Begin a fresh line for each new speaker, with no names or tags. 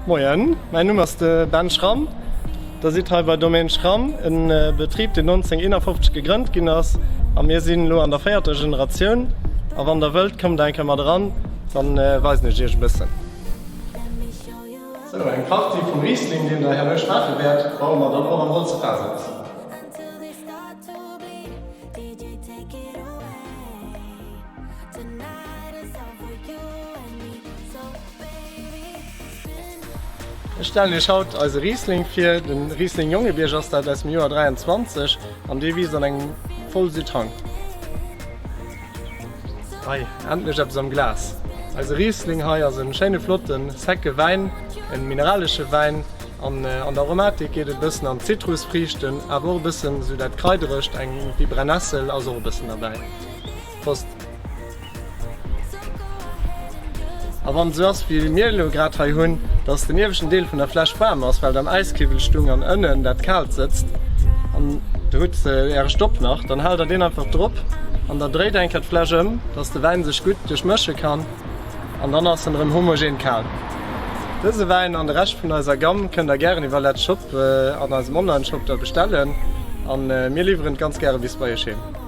Moien, mäin Numm ass de Ben Schramm. Der sidd hei bei Domaine Schramm, en Betrib deen 1951 gegrënnt ginn ass a mir sinn elo an der véierter Generatioun. A wann der wëllt, kommt der eng Kéier mat eran, dann weisen ech iech e bëssen. Sou, eng Partie vum Riesling deen der herno schmaache wäert, baue mer dann och am Holze Faass aus. Ech stellen iech haut eise Riesling vir. Den Riesling Jongebierg ass dat aus dem Joer 23 an dee wiisst an engem Vollsüdhang. Hei, endlech eppes am Glas. Eise Riesling hei ass en schéine flotten secke Wäin, en mineralesche Wäin an an der Aromatik geet et e bëssen an d'Zitrusfriichten, awer och e bëssen esou dat Kraiderescht, eng wéi Brennessel ass och e bëssen derbäi. Prost! A wann et esou ass wéi mir elo grad hei hunn, dass den ieweschten Deel vun der Fläsch waarm ass, well et am Äiskiwwel stung an ënnen dat kaalt sëtzt an der hutt äre Stopp nach, dann haalt der deen einfach drop an der dréit eng Kéier d'Fläsch ëm, dass de Wäin sech gutt duerchmësche kann an dann ass en erëm homogen kal. Dëse Wäin an de Rescht vun eiser Gamme kënnt der gären iwwer Let's Shop an eisem Online-Shop da bestellen an mir liwweren et ganz gäre bis bei iech heem.